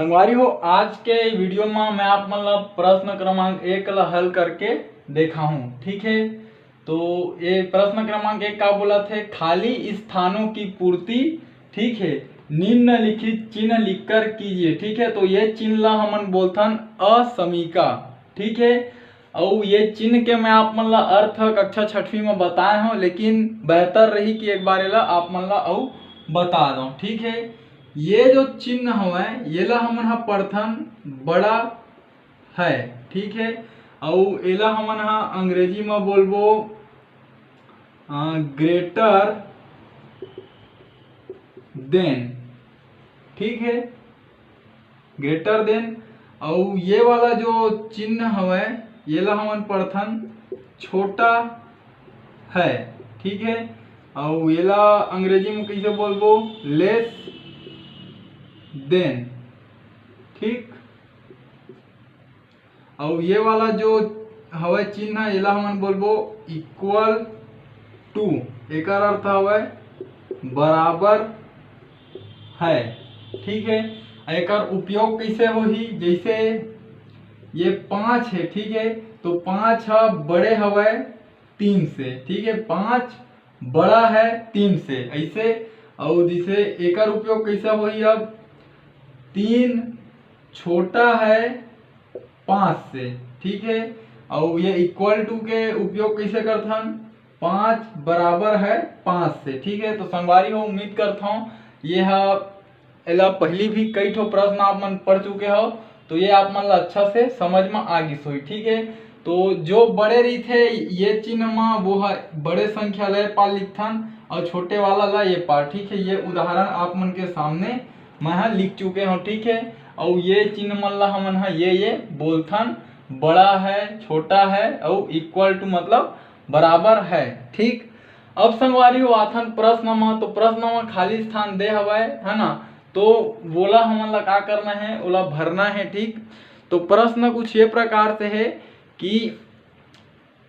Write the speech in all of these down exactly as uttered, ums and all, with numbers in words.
संगवारी हो, आज के वीडियो में मैं आप मन ला प्रश्न क्रमांक एक ला हल करके देखाहूँ, ठीक है। तो ये प्रश्न क्रमांक एक का बोलत हे, खाली स्थानों की पूर्ति, ठीक है, निम्नलिखित चिन्ह लिखकर कीजिए, ठीक है। तो ये चिन्ह ला हमन बोलथन असमीका, ठीक है। अउ ये चिन्ह के मैं आप मन ला अर्थ कक्षा छठवीं में बताए हूँ, लेकिन बेहतर रही कि एक बार एला आप मन ला अउ बता दो, ठीक है। ये जो चिन्ह हवय, ये ला हमन ह पढ़थन बड़ा है, ठीक है। अउ एला हमन ह अंग्रेजी में बोलबो, अ, greater than, ठीक है, greater than। अउ ये वाला जो चिन्ह हवय, ये ला हमन पढ़थन छोटा है, ठीक है। अउ ये ला अंग्रेजी में कैसे बोलबो, less than, ठीक। अउ ये वाला जो हवय चिन्ह, एला हमन बोलबो equal to, एकर अर्थ हवय बराबर है, ठीक है। एकर उपयोग कैसे होही, जैसे ये पाँच है, ठीक है, तो पाँच ह बड़े हवय तीन से, ठीक है, पाँच बड़ा है तीन से, ऐसे। अउ जैसे एकर उपयोग कैसे होही, अब तीन छोटा है पाँच से, ठीक है। अउ ये equal to के उपयोग कैसे करथन, पाँच बराबर है पाँच से, ठीक है। तो संगवारी हो, उम्मीद करथौं ये हा, एला पहली भी कई ठो प्रश्न आप मन पढ़ चुके हो, तो ये आप मन ला अच्छा से समझ में आ गिस होही, ठीक है। तो जो बड़े रहिथे ये चिन्ह म, वो ह बड़े संख्या ल ए पार लिखथन, और छोटे वाला ला ये पार, ठीक है। ये उदाहरण आप मन के सामने मैं ह लिख चुके हूँ, ठीक है। अउ ये चिन्ह मन ला हमन ह ये ये बोलथन, बड़ा है, छोटा है, अउ equal to मतलब बराबर है, ठीक। अब संगवारी हो, आथन प्रश्न म, तो प्रश्न म खाली स्थान दे हवय, है ना, तो वोला हमन ला का करना है, ओला भरना है, ठीक। तो प्रश्न कुछ ये प्रकार से है कि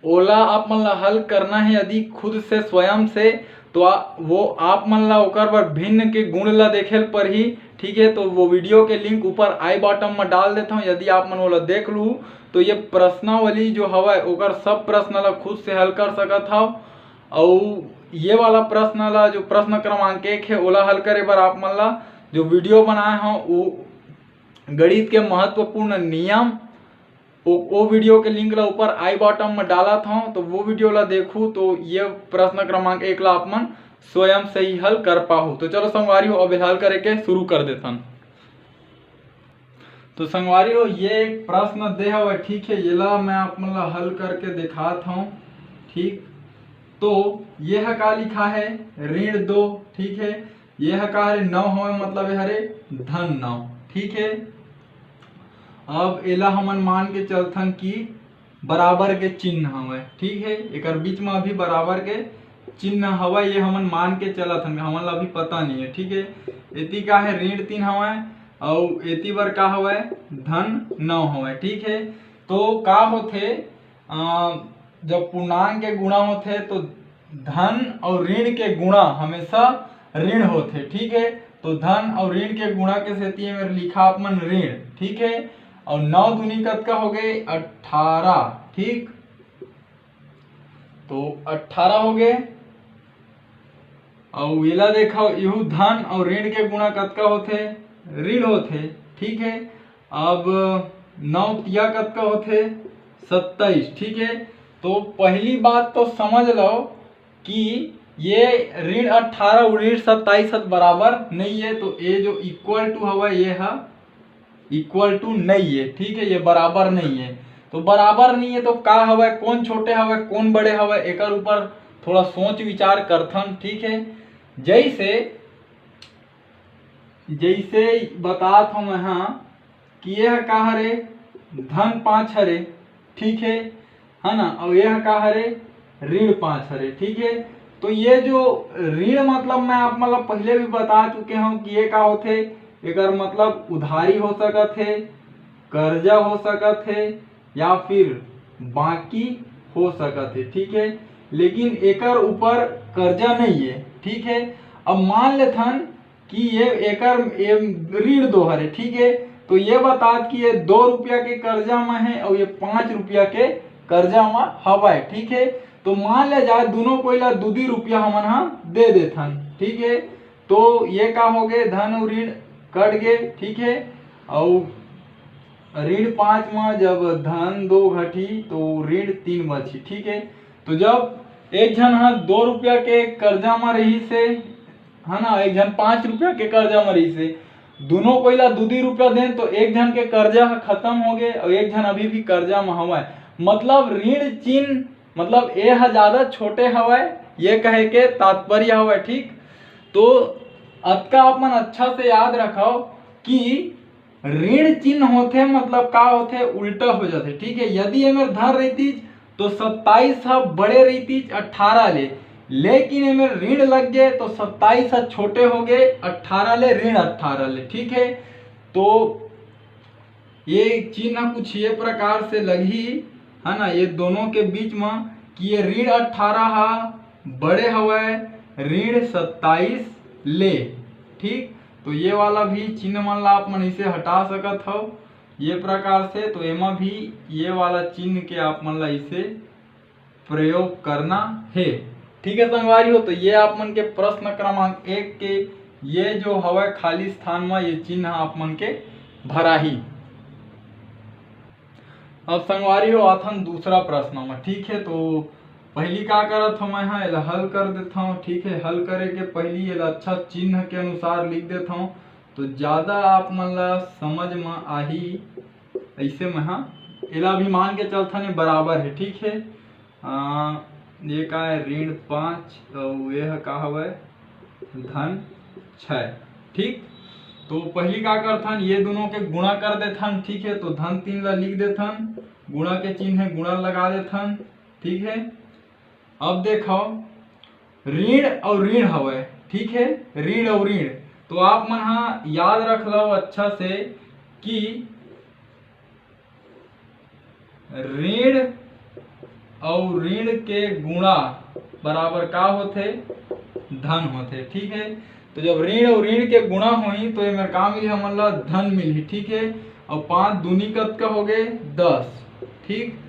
ओला आप मन ला हल करना है यदि खुद से, स्वयं से, तो आ, वो आप मन ला ओकर बर भिन्न के गुण ला देखे ल परही, ठीक है। तो वो वीडियो के लिंक ऊपर आई बॉटम में डाल देता हूँ, यदि आप मन ओला देख लू तो ये प्रश्नावली जो हवय ओकर सब प्रश्न ला खुद से हल कर सकत हव। अउ ये वाला प्रश्न ला, जो प्रश्न क्रमांक एक है, ओला हल करे बर आप मन ला जो वीडियो बनाए हव, वो गणित के महत्वपूर्ण नियम, ओ, ओ वीडियो के लिंक ला ऊपर आई बॉटम में डालत हूँ, तो वो वीडियो ला देखू, तो ये प्रश्न क्रमांक एक ला आप मन स्वयं से ही हल कर पाहू। तो चलो संगवारी हो, अब हल करे के शुरू कर देथन। तो संगवारी हो, ये एक प्रश्न दे हवय, ठीक है, येला मैं आप मन ला हल करके दिखात हूँ, ठीक। तो ये ह का लिखा है, ऋण दो, ठीक है। ये ह का हरे, नौ हवय, मतलब ये हरे धन नौ, ठीक है। अब एला हमन मान के चलथन कि बराबर के चिन्ह हवय, ठीक है। एकर बीच में अभी बराबर के चिन्ह हवय, ये हमन मान के चलत हन, हमन ला अभी पता नहीं है, ठीक है। एती का है, ऋण तीन हवय, अउ एती बर का हवय, धन नौ हवय, ठीक है। तो का होथे, अ, जब पूर्णांक के गुणा होथे तो धन अउ ऋण के गुणा हमेशा ऋण होथे, ठीक है। तो धन अउ ऋण के गुणा के सेती एमेर लिखा आप मन ऋण, ठीक है। अउ नौ दूनी कतका हो गए, अट्ठारह, ठीक। तो अट्ठारह हो गए। अउ एला देखो, इहू धन अउ ऋण के गुणा कतका होथे, ऋण होथे, ठीक है। अब नौ तिया कतका होथे, सत्ताईस, ठीक है। तो पहली बात तो समझ लो कि ये ऋण अट्ठारह अउ ऋण सत्ताईस ह बराबर नहीं है, तो ये जो equal to हवय, ये ह equal to नहीं है, ठीक है, ये बराबर नहीं है। तो बराबर नहीं है तो का हवय, कौन छोटे हवय, कौन बड़े हवय, एकर ऊपर थोड़ा सोच विचार करथन, ठीक है। जैसे, जैसे बतात हूँ मैं, हाँ, कि ये ह का हरे, धन पाँच हरे, ठीक है, है ना, और ये ह का हरे, ऋण पाँच हरे, ठीक है। तो ये जो ऋण मतलब मैं आप मतलब पहले भी बता चुके हूँ कि ये का होथे, एकर मतलब उधारी हो सकत है, कर्जा हो सकत है, या फिर बाकी हो सकत है, ठीक है। लेकिन एकर ऊपर कर्जा नहीं है, ठीक है। अब मान लेथन कि ये एकर, ये ऋण दो हरे, ठीक है। तो ये बतात कि ये दो रुपया के कर्जा म हे अउ ये पाँच रुपया के कर्जा म हवय, ठीक है। तो मान ले जाए दोनों कोई ला दू दू रुपया हमन ह दे देथन, ठीक है। तो ये का हो गए, धन अउ ऋण कट गए, ठीक है। अउ ऋण पाँच म जब धन दो घटी तो ऋण तीन बची, ठीक है। तो जब एक झन ह दो रुपया के कर्जा म रहिस हे, है ना, एक झन पाँच रुपया के कर्जा म रहिस हे, दोनों कोई ला दू दू रुपया देन तो एक झन के कर्जा ह खत्म हो गए और एक झन अभी भी कर्जा म हवय। मतलब ऋण चिन्ह, मतलब ए ह ज्यादा छोटे हवय, ये कहे के तात्पर्य हवय, ठीक। तो अतका आप मन अच्छा से याद रखव कि ऋण चिन्ह होथे, मतलब का होथे, उल्टा हो जाथे, ठीक है। यदि एमेर धन रहितिस तो सत्ताईस ह बड़े रहितिस अट्ठारह ले, लेकिन एमेर ऋण लग गए तो सत्ताईस ह छोटे हो गए अट्ठारह ले, ऋण अट्ठारह ले, ठीक है। तो ये चिन्ह कुछ ये प्रकार से लगही, है ना, ये दोनों के बीच में कि ये ऋण अट्ठारह ह बड़े हवय ऋण सत्ताईस ले, ठीक। तो ये वाला भी चिन्ह मन ला आप मन इसे हटा सकत हव ये प्रकार से। तो एमा भी ये वाला चिन्ह के आप मन ला इसे प्रयोग करना हे, ठीक है संगवारी हो। तो ये आप मन के प्रश्न क्रमांक एक के ये जो हवय खाली स्थान म ये चिन्ह आप मन के भराही। अब संगवारी हो आथन दूसरा प्रश्न म, ठीक है। तो पहली का करत हव, मैं ह एला हल कर देथव, ठीक है। हल करे के पहली एला अच्छा चिन्ह के अनुसार लिख देथव, तो ज्यादा आप मन ला समझ म आही। ऐसे मैं ह एला अभी मान के चलथन, ये बराबर है, ठीक है। आ, ये का है, ऋण पाँच और ये ह का हवय, धन छः, ठीक। तो पहली का करथन, ये दोनों के गुणा कर देथन, ठीक है। तो धन तीन ला लिख देथन, गुणा के चिन्ह है, गुणा लगा देथन, ठीक है। अब देखो ऋण और ऋण हवय, ठीक है, ऋण और ऋण। तो आप मन हा याद रख लो अच्छा से कि ऋण और ऋण के गुणा बराबर का होथे, धन होथे, ठीक है। तो जब ऋण और ऋण के गुणा होही तो एमेर का मिलही, हमन ला धन मिलही, ठीक है। और पाँच दूनी कतका हो गए, दस, ठीक।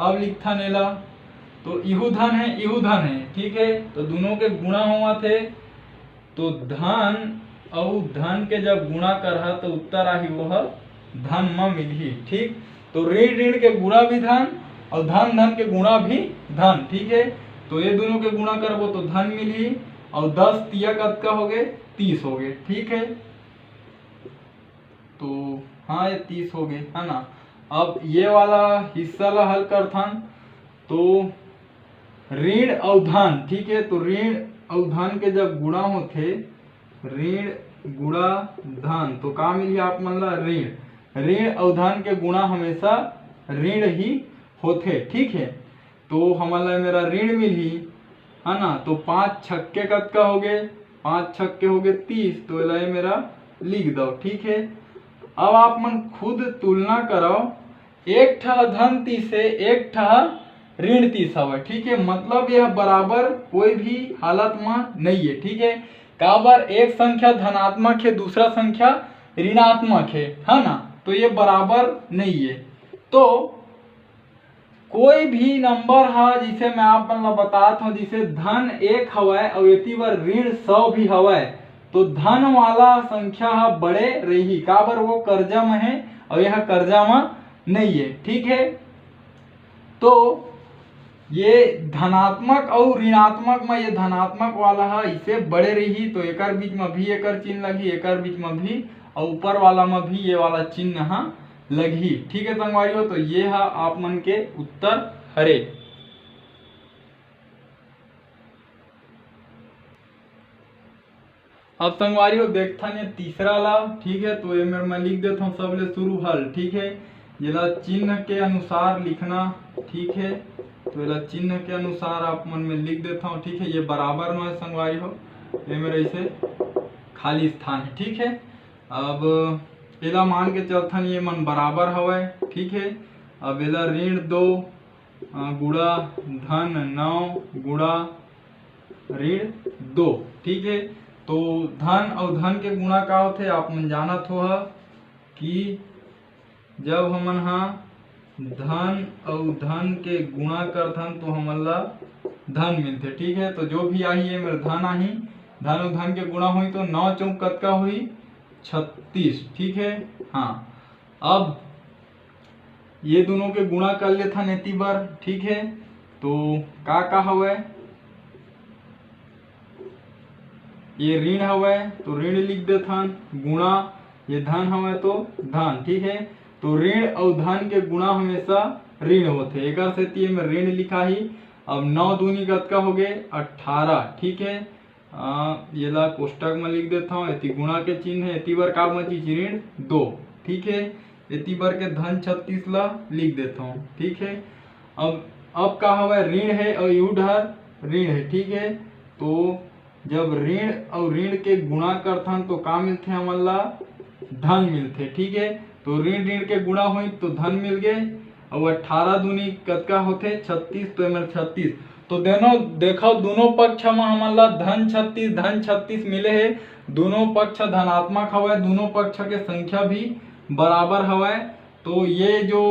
अब लिखथन एला, तो इहू धन है, इहू धन है, ठीक है। तो दोनों के गुणा होवत है, तो धन अउ धन के जब गुणा करहा तो उत्तर आही वो ह धन म मिलही, ठीक। तो ऋण ऋण के गुणा भी धन और धन धन के गुणा भी धन, ठीक है। तो ये दोनों के गुणा करबो तो धन मिलही और दस तिया कतका हो गए, तीस हो गए, ठीक है। तो हाँ, ये तीस हो गए, है ना। अब ये वाला हिस्सा ला हल करथन, तो ऋण अउ धन, ठीक है, तो ऋण अउ धन के जब गुणा होथे, ऋण गुणा धन, तो का मिलही आप मन ला, ऋण। ऋण अउ धन के गुणा हमेशा ऋण ही होथे, ठीक है। तो हमन ला मेरा ऋण मिलही, है ना। तो पाँच छक्के कतका हो गए, पाँच छक्के हो गए तीस, तो एला ये मेरा लिख दो, ठीक है। अब आप मन खुद तुलना करो, एक ठा धन तीस है, एक ठा ऋण तीस हवय, ठीक है। मतलब यह बराबर कोई भी हालत में नहीं है, ठीक है। काबर एक संख्या धनात्मक है, दूसरा संख्या ऋणात्मक है, है ना, तो ये बराबर नहीं है। तो कोई भी नंबर हा, जैसे मैं आप मन ला बतात हूँ, जैसे धन एक हवय और एती बर ऋण सौ भी हवय, तो धन वाला संख्या हा बड़े रही, काबर वो कर्जा में है और यह कर्जा में नहीं है, ठीक है। तो ये धनात्मक और ऋणात्मक में ये धनात्मक वाला हा इसे बड़े रही, तो एकर बीच में भी एकर चिन्ह लगी, एकर बीच में भी, और ऊपर वाला में भी ये वाला चिन्ह हा लगही। ठीक है संगवारी हो, तो ये हा आप मन के उत्तर हरे। अब संगवारी हो देखथन ये तीसरा ला, ठीक है, तो ये मेर मैं लिख देथव सबले शुरू हल, ठीक है, जेला चिन्ह के अनुसार लिखना, ठीक है, तो एला चिन्ह के अनुसार आप मन में लिख देथव, ठीक है, ये बराबर में है संगवारी हो, ये मेर ऐसे खाली स्थान है, ठीक है। अब एला मान के चलथन ये मन बराबर हवय, ठीक है। अब एला ऋण दो, अ, गुणा धन नौ गुणा ऋण दो, ठीक है। तो धन और धन के गुणा का होथे आप मन जानत हो ह कि जब हमन हा धन अउ धन के गुणा करथन तो हमन ला धन मिलथे। ठीक है, तो जो भी आही, ये मेर धन आही, धन अउ धन के गुणा होही तो नौ चौक कतका होही? छत्तीस। ठीक है, हाँ, अब ये दोनों के गुणा कर लेथन एती बर। ठीक है, तो का का हवय? ये ऋण हवय तो ऋण लिख देथन, गुणा ये धन हवय तो धन। ठीक है, तो ऋण अउ धन के गुणा हमेशा ऋण होथे, एकर सेती एमे ऋण लिखाही। अब नौ दूनी कतका हो गए? अट्ठारह। ठीक है, आ, ये ला कोष्टक में लिख देता हूँ, एती गुणा के चिन्ह है, एती बर का बची? ऋण दो। ठीक है, एती बर के धन छत्तीस ला लिख देता हूँ। ठीक है, अब अब का हवय? ऋण है और यू डहर ऋण है। ठीक है, तो जब ऋण और ऋण के गुणा करथन तो का मिलथे हमन ला? धन मिलथे। ठीक है, तो ऋण ऋण के गुणा होई तो धन मिल गए। और अट्ठारह दूनी कतका होथे? छत्तीस। तो एमन छत्तीस, तो देनो देखो, दोनों पक्ष म हमन ला धन छत्तीस, धन छत्तीस मिले हे। दोनों पक्ष धनात्मक हवय, दोनों पक्ष के संख्या भी बराबर हवय। तो ये जो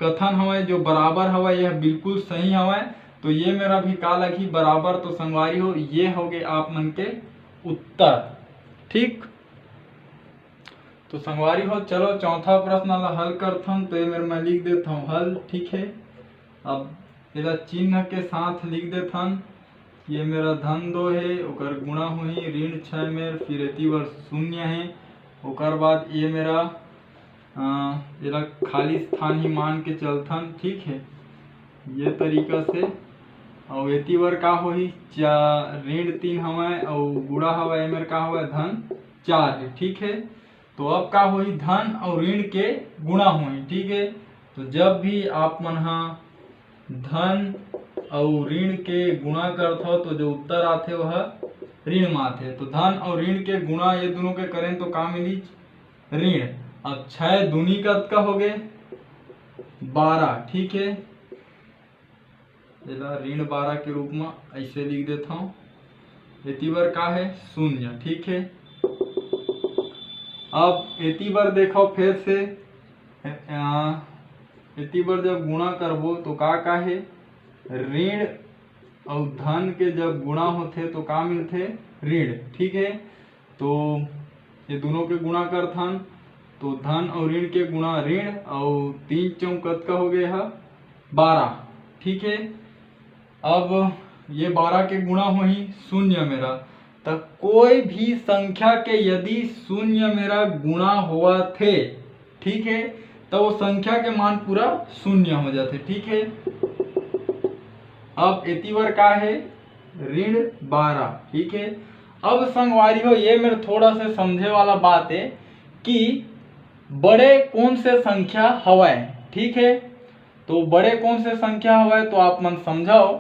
कथन हवय, जो बराबर हवय, यह बिल्कुल सही हवय। तो ये मेरा भी का लगही? बराबर। तो संगवारी हो, ये होगे आप मन के उत्तर। ठीक, तो संगवारी हो, चलो चौथा प्रश्न ला हल करथन। तो ये मेर मैं लिख देता हूँ हल। ठीक है, अब एला चिन्ह के साथ लिख देथन। ये मेरा धन दो है, ओकर गुणा होही ऋण छः मेर, फिर एती बर शून्य है। ओकर बाद ये मेरा, अ, एला खाली स्थान ही मान के चलथन। ठीक है, ये तरीका से। और एती बर का होही? चा ऋण तीन हवय और गुणा हवय, ये मेर का हवय? धन चार है। ठीक है, तो अब का होही? धन और ऋण के गुणा होही। ठीक है, तो जब भी आप मन हा धन और ऋण के गुणा करथव तो जो उत्तर आथे वह ऋण में आथे। तो धन और ऋण के गुणा ये दोनों के करें तो का मिली? ऋण। अब छः दूनी कतका हो गए? बारह। ठीक है, एला ऋण बारह के रूप में ऐसे लिख देता हूँ। एती बर का है? शून्य। ठीक है, अब एती बर देखो फिर से, अ, एती बर जब गुणा करबो तो का का है? ऋण और धन के जब गुणा होथे तो का मिलथे? ऋण। ठीक है, तो ये दोनों के गुणा करथन तो धन और ऋण के गुणा ऋण, और तीन चौक कतका हो गए है? बारह। ठीक है, अब ये बारह के गुणा होही शून्य मेरा, तो कोई भी संख्या के यदि शून्य मेरा गुणा होवत हे, ठीक है, तो वो संख्या के मान पूरा शून्य हो जाथे। ठीक है, अब एती बर का है? ऋण बारह। ठीक है, अब संगवारी हो, ये मेर थोड़ा से समझे वाला बात है कि बड़े कौन से संख्या हवय। ठीक है, तो बड़े कौन से संख्या हवय तो आप मन समझाओ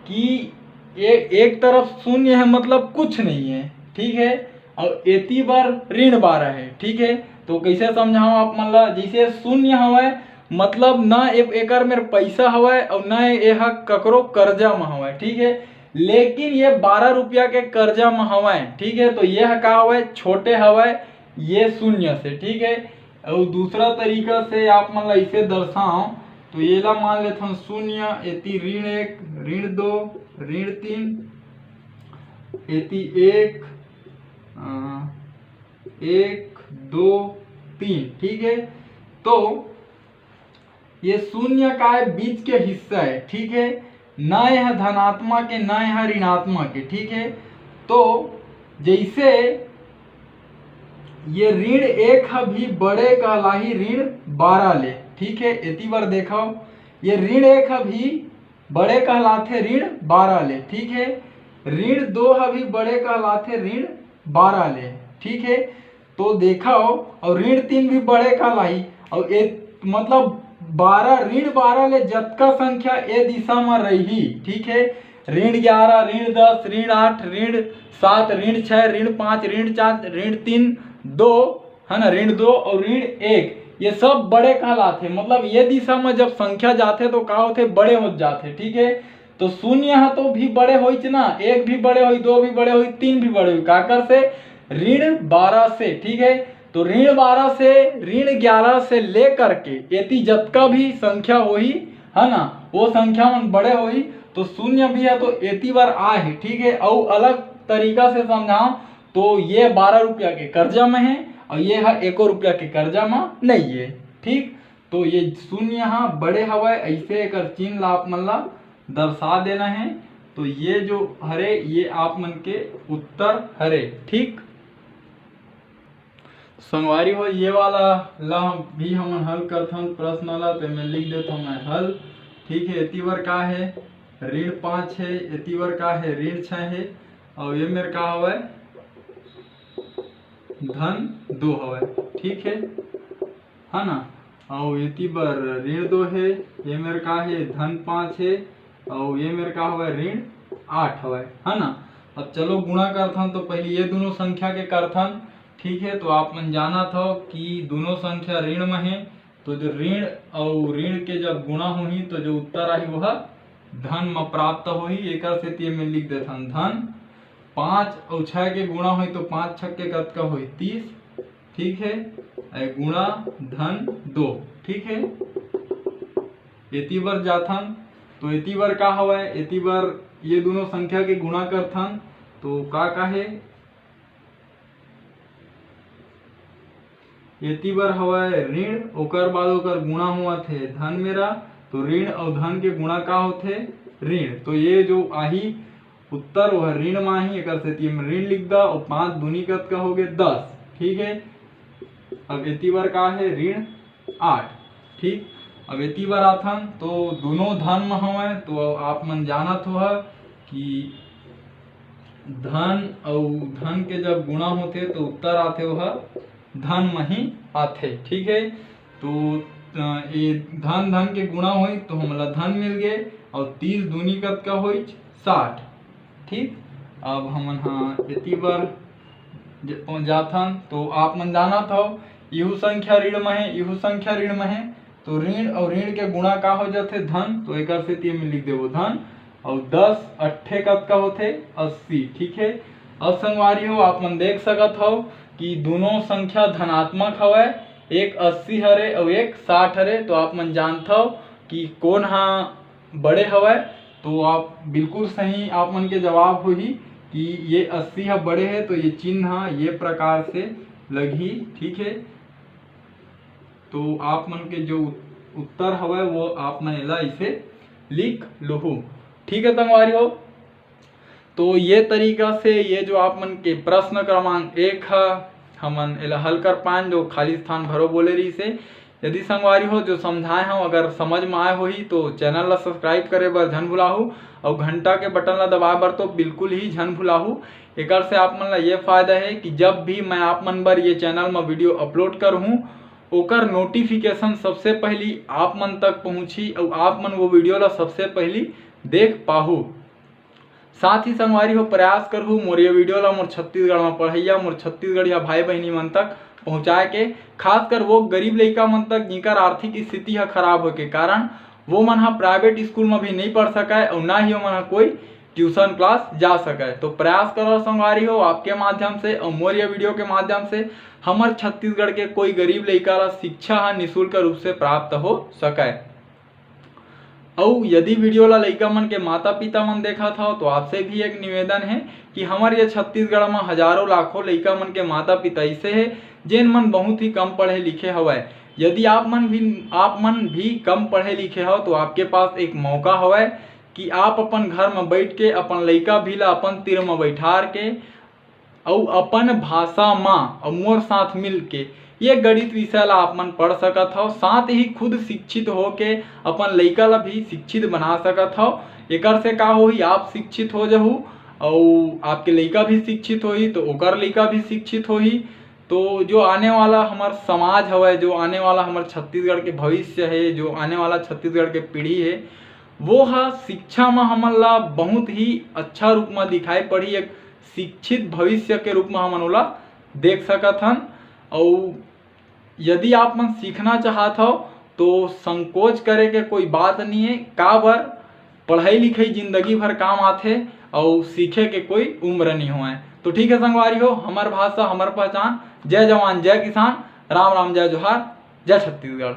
कि ए, एक तरफ शून्य है, मतलब कुछ नहीं है। ठीक है, और एती बर ऋण बारह है। ठीक है, तो कैसे समझाओ आप मन ला? जैसे शून्य हवय, मतलब ना ए, एकर मेर पैसा हवय और ना एहा ककरो कर्जा म हवय। ठीक है, लेकिन ये बारह रुपया के कर्जा म हवय। ठीक है, तो ये ह का हवय? छोटे हवय ये शून्य से। ठीक है, और दूसरा तरीका से आप मन ला इसे दर्शाओ तो ये ला मान लेथन शून्य, एती ऋण एक, ऋण दो, ऋण तीन, एती एक, अ, एक, दो, तीन। ठीक है, तो ये शून्य का है, बीच के हिस्सा है। ठीक है, ना यह धनात्मक है, ना यह ऋणात्मक है। ठीक है, तो जैसे ये ऋण एक ह भी बड़े कहलाही ऋण बारह ले। ठीक है, एती बर देखो, ये ऋण एक ह भी बड़े कहलाथे ऋण बारह ले। ठीक है, ऋण दो ह भी बड़े कहलाथे ऋण बारह ले। ठीक है, तो देखो, और ऋण तीन भी बड़े कहलाही, और ए, मतलब बारह, ऋण बारह ले जतका संख्या ए दिशा में रही। ठीक है, ऋण ग्यारह, ऋण दस, ऋण आठ, ऋण सात, ऋण छः, ऋण पाँच, ऋण चार, ऋण तीन, दो, है ना, ऋण दो और ऋण एक, ये सब बड़े कहलाथे। मतलब ये दिशा में जब संख्या जाथे तो का होथे? बड़े हो जाथे। ठीक है, तो शून्य ह तो भी बड़े होइच ना, एक भी बड़े होई, दो भी बड़े होई, तीन भी बड़े होई। काकर से? ऋण बारह से। ठीक है, तो ऋण बारह से ऋण ग्यारह से लेकर के एती जतका भी संख्या होही, है ना, वो संख्या मन बड़े होही, तो शून्य भी है तो एती बर आए हे, ठीक है। अउ अलग तरीका से समझाऊं तो ये बारह रुपया के कर्जा में है और ये है एको रुपया के कर्जा में नहीं है, ठीक। तो ये शून्य हा बड़े हवय, ऐसे एकर चिन्ह ला आप मन ला दर्शा देना है। तो ये जो हरे, ये आप मन के उत्तर हरे, ठीक। संगवारी हो, ये वाला ला भी हमन हल करथन प्रश्न ला, तो मैं लिख देथन मैं हल, ठीक है। एती बर का है, ऋण पाँच है, एती बर का है, ऋण छः है, और ये मेर का हवय, धन दो हवय, ठीक है, है ना। अउ एती बर ऋण दो हे, ये मेर का हे, धन पाँच हे, अउ ये मेर का हवय, ऋण आठ हवय, है ना। अब चलो गुणा करथन, तो पहले ये दोनों संख्या के करथन, ठीक है। तो आप मन जानत हव कि दोनों संख्या ऋण में हे, तो जो ऋण अउ ऋण के जब गुणा होही तो जो उत्तर आही वह धन में प्राप्त होही। एकर सेती एमे लिख देथन धन पाँच अउ छः के गुणा होही तो पाँच छक्के कतका होही, तीस, ठीक है, ए गुणा धन दो, ठीक है। एती बर जाथन, तो एती बर का हवय, एती बर ये दोनों संख्या के गुणा करथन, तो का का हे, एती बर हवय ऋण, ओकर बाद ओकर गुणा होवत हे धन मेरा, तो ऋण अउ धन के गुणा का होथे, ऋण। तो ये जो आही उत्तर, वह ऋण मा आही, एकर सेती हम ऋण लिख दा। अउ पाँच दूनी कतका हो गए, दस, ठीक है। अब एती बर का है, ऋण आठ, ठीक। अब एती बर आथन तो दोनों धन म हवय, तो आप मन जानत हो ह कि धन अउ धन के जब गुणा होथे तो उत्तर आथे वह धन म ही आथे, ठीक है। तो अ, ये धन धन के गुणा होई तो हमला धन मिल गे, और तीस दूनी कतका होई, साठ, ठीक। अब हमन हा एती बर ज-, जाथन, तो आप मन जानत हव, इहू संख्या ऋण म हे, इहू संख्या ऋण म हे, तो ऋण अउ ऋण के गुणा का हो जाथे, धन। तो एकर सेती एमे लिख देबो धन, अउ दस अट्ठे कतका होथे, अस्सी, ठीक है। अब संगवारी हो, आप मन देख सकत हव कि दोनों संख्या धनात्मक हवय, एक अस्सी हरे अउ एक साठ हरे। तो आप मन जानथव कि कोन हा बड़े हवय, तो आप बिल्कुल सही आप मन के जवाब होही कि ये अस्सी ह बड़े हे, तो ये चिन्ह ह ये प्रकार से लगही, ठीक है। तो आप मन के जो उत्तर हवय वो आप मन एला इसे लिख लुहू, ठीक है संगवारी हो। तो ये तरीका से ये जो आप मन के प्रश्न क्रमांक एक ह, हमन एला हल कर पाएन, जो खाली स्थान भरो बोले रहिस हे। यदि संगवारी हो जो समझाए हव अगर समझ में आए होही तो चैनल ला सब्सक्राइब करे बर झन भुलाहू, अउ घंटा के बटन ला दबाए बर तो बिल्कुल ही झन भुलाहू। एकर से आप मन ला ये फायदा है कि जब भी मैं आप मन बर ये चैनल में वीडियो अपलोड करहूँ, ओकर नोटिफिकेशन सबसे पहली आप मन तक पहुँची अउ आप मन वो वीडियो ला सबसे पहली देख पाहू। साथ ही संगवारी हो, प्रयास करहू मोर ये वीडियो ला मोर छत्तीसगढ़ में पढ़ैया, मोर छत्तीसगढ़िया भाई बहिनी मन तक पहुँचाए के, खासकर वो गरीब लइका मन तक जिनकर आर्थिक स्थिति ह खराब होए के कारण वो मन ह प्राइवेट स्कूल में भी नहीं पढ़ सकय और ना ही वो मन ह कोई ट्यूशन क्लास जा सकय। तो प्रयास करो संगवारी हो, आपके माध्यम से और मोर ये वीडियो के माध्यम से हमर छत्तीसगढ़ के कोई गरीब लइका ला शिक्षा ह निशुल्क रूप से प्राप्त हो सकय। अउ यदि वीडियो ला लइका मन के माता पिता मन देखत हव तो आपसे भी एक निवेदन है कि हमर ये छत्तीसगढ़ म हजारों लाखों लइका मन के माता पिता ऐसे हे जेन मन बहुत ही कम पढ़े लिखे हवय। यदि आप मन भी, आप मन भी कम पढ़े लिखे हव तो आपके पास एक मौका हवय कि आप अपन घर म बैठ के अपन लइका भी ला अपन तीर म बैठार के अउ अपन भाषा म अउ मोर साथ मिल के ये गणित विषय ला आप मन पढ़ सकत हव। साथ ही खुद शिक्षित होके अपन लइका ला भी शिक्षित बना सकत हव। एकर से का होही, आप शिक्षित हो जहू अउ आपके लइका भी शिक्षित होही तो ओकर लइका भी शिक्षित होही। तो जो आने वाला हमर समाज हवय, जो आने वाला हमर छत्तीसगढ़ के भविष्य हे, जो आने वाला छत्तीसगढ़ के पीढ़ी हे, वो ह शिक्षा म हमन ला बहुत ही अच्छा रूप म दिखाई पड़ही, एक शिक्षित भविष्य के रूप म हमन ओला देख सकत हन। अउ यदि आप मन सीखना चाहत हव तो संकोच करे के कोई बात नहीं है, काबर पढ़ाई लिखाई जिंदगी भर काम आथे अउ सीखे के कोई उम्र नहीं होए। तो ठीक है संगवारी हो, हमर भाषा हमर पहचान, जय जवान, जय किसान, राम राम, जय जोहार, जय छत्तीसगढ़।